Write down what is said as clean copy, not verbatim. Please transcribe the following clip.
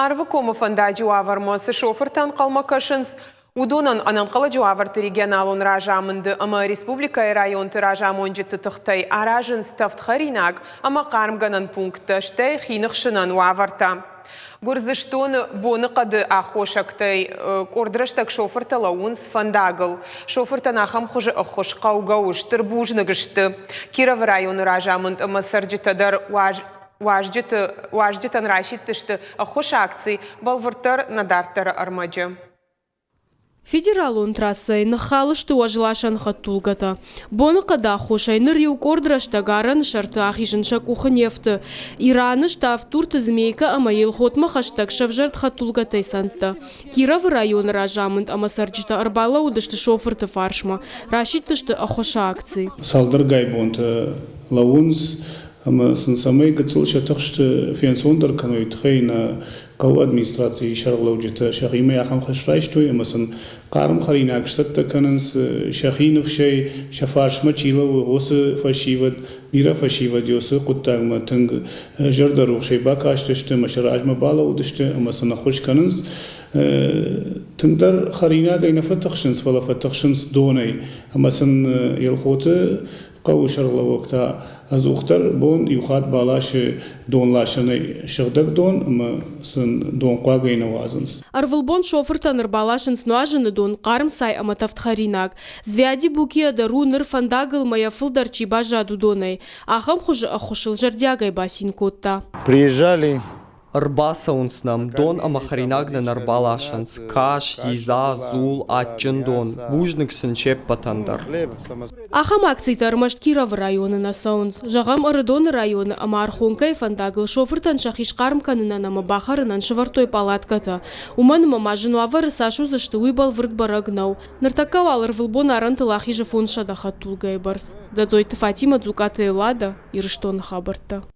Арвыкомы фӕндаджы уавӕрмӕ цы шофыртӕ ӕнхъӕлмӕ кӕсынц, уыдонӕн ӕнӕнхъӕлӕджы уавӕрты регионалон разамынды ӕмӕ республикӕйы районты разамонджыты тыхтӕй аразынц тӕвдхӕринаг ӕмӕ хъармгӕнӕн пункттӕ, стӕй хиныхсынӕн уавӕртӕ. Гуырдзыстоны боныхъӕды аххосӕгтӕй къорд рӕстӕг шофыртӕ лӕууынц фӕндагыл. Шофыртӕн ахӕм хуызы ӕххуыс хъӕугӕ у, стыр бузныг сты. Кировы районы разамынд ӕмӕ цӕрджытӕ дӕр уазджыты уазджытӕн расидтысты ӕххуысы акци, бӕлвырддӕр нӕ дарддӕры ӕрмӕджы. Федералон трассӕйы ныххал сты уӕзласӕн хӕдтулгӕтӕ. Боныхъӕды аххосӕй ныр иу къорд рӕстӕг арӕны сӕрты ахизын сӕ къухы не фты. Ираны Ставд-Дурты Змейкӕ ӕмӕ Елхотмӕ хӕстӕг сӕвзӕрд хӕдтулгӕтӕй цӕндтӕ. Кировы районы разамынд ӕмӕ цӕрджытӕ ӕрбалӕууыдысты шофырты фарсмӕ, расидтысты ӕххуысы акци. Цалдӕргай бонтӕ лӕууынц ӕмӕ сын цӕмӕй гыццыл сӕ тыхст фенцондӕр кӕной, тыххӕй нӕ хъӕуы администрацийы сӕргълӕуджытӕ сӕхимӕ ахӕм хӕс райстой ӕмӕ сын хъарм хӕринаг сцӕттӕ кӕнынц сӕхи ныфсӕй, сӕ фарсмӕ чи лӕууы, уыцы фӕсивӕд, бирӕ фӕсивӕд уыцы хъуыддагмӕ тынг зӕрдӕрухсӕй бакастысты ӕмӕ сӕ размӕ балӕууыдысты ӕмӕ сын ӕххуыс кӕнынц. Тынгдӕр хӕринагӕй нӕ фӕтыхсынц, фӕлӕ фӕтыхсынц донӕй ӕмӕ сын Елхоты Хъӕуы сӕргълӕууӕг та ӕдзухдӕр бон иу хатт баласы донласӕнӕй сыгъдӕг дон ӕмӕ сын донхъуагӕй нӕ уадзынц. Ӕрвылбон шофыртӕн ӕрбаласынц нуазыны дон, хъарм цай ӕмӕ тӕвдхӕринаг. Звиади Букия дӕр у ныр фӕндагыл мӕйӕ фылдӕр чи баззад, уыдонӕй. Ахӕм хуызы ӕххуысыл зӕрдиагӕй бацин кодта. Приезжали Ӕрбацӕуынц нӕм, дон ӕмӕ хӕринаг нын ӕрбаласынц: кас, дзидза, дзул, адджын дон. Бузныг сын се ппӕтӕн дӕр. Ахӕм акцитӕ ӕрмӕст Кировы районы нӕ цӕуынц. Зӕгъӕм, Ӕрыдоны районы ӕмӕ Архонкӕйы фӕндагыл шофыртӕн сӕхи схъарм кӕнынӕн ӕмӕ бахӕрынӕн сӕвӕрдтой пъалаткӕтӕ. Уымӕн ӕмӕ ма зын уавӕры цас уыдзысты, уый бӕлвырд бӕрӕг нӕу. Ныртӕккӕ уал ӕрвылбон арӕнтыл ахизы 500 хӕдтулгӕйы бӕрц. Дзӕдзойты Фатимӕ, Дзукъаты Эллада, Ирыстоны хабӕрттӕ.